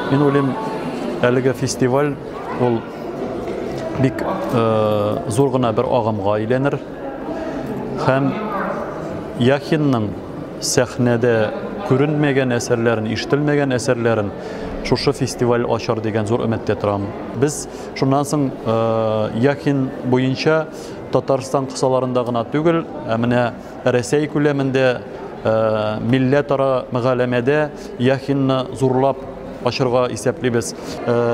Мин уйлыйм, әлеге фестиваль ул бик зур гына бер агымга әйләнер. Һәм Яхинның сәхнәдә күренмәгән әсәрләрен, ишетелмәгән әсәрләрен шушы фестиваль ачар дигән зур өметтә торам. Без шуннан соң Яхин буенча Татарстан кысаларында гына түгел, ә менә Рәсәй күләмендә милләтара мөгаләмәдә Яхинны зурлап ачырга исәплибез.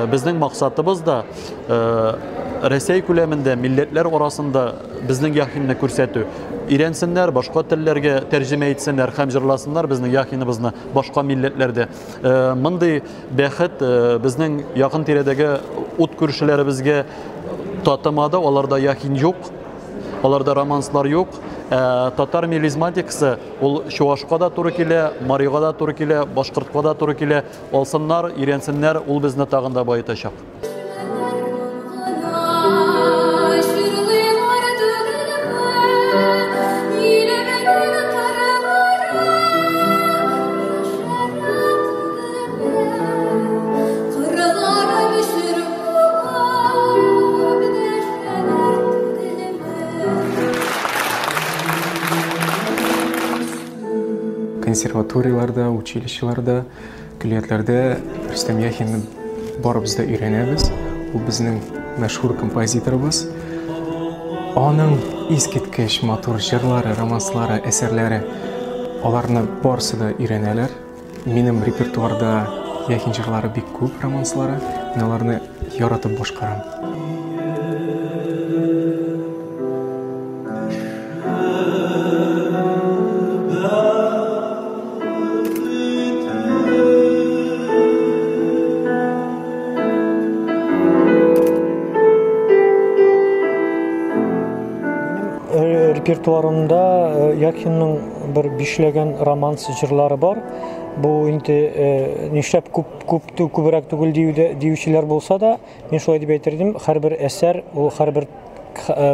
Безнең максатыбыз да Рәсәй күләмендә милләтләр арасында безнең Яхинны күрсәтү. Өйрәнсеннәр, башка телләргә тәрҗемә итсеннәр һәм җырласыннар безнең Яхиныбызны башка милләтләрдә. Мондый бәхет безнең якын тирәдәге ут күршеләребезгә татымады, аларда Яхин юк. Аларда романслар юк. Ә, татар мелизматикасы ул чуашка да туры килә, марига да туры килә, башкортка да туры килә. Алсыннар, өйрәнсеннәр, ул безне тагын да баетачак. Консерваторияләрдә, училищеларда, көллиятләрдә Рөстәм Яхинны барыбыз да өйрәнәбез. Ул безнең мәшһүр композиторыбыз. Аның искиткеч матур җырлары, романслары, әсәрләре, аларны барысы да өйрәнәләр. Минем репертуарда Яхин җырлары бик күп, романслары. Мин аларны яратып башкарам. Репертуарымда Яхинның бер бишләгән романс җырлары бар. Бу инде нишләп күп күп күбрәк түгел диючеләр булса да, мин шулай дип әйтер идем, һәрбер әсәр ул һәрбер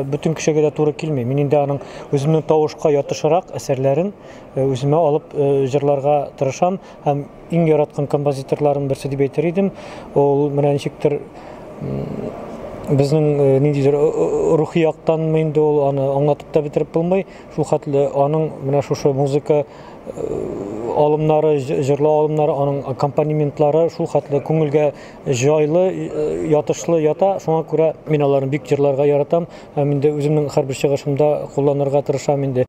бөтен кешегә дә туры килми. Мин инде аның үземнең тавышка ятышырак әсәрләрен үземә алып җырларга тырышам һәм иң яраткан композиторларым берсе дип әйтер идем. Ул менә ничектер безнең ниндидер рухи яктанмы инде ул, аны аңлатып та бетереп булмый. Шул хәтле аның менә шушы музыка алымнары, җырлау алымнары, аның аккомпанементлары шул хәтле күңелгә җайлы, ятышлы ята. Шуңа күрә мин аларны бик җырларга яратам һәм инде үземнең һәрбер чыгышымда кулланырга тырышам инде.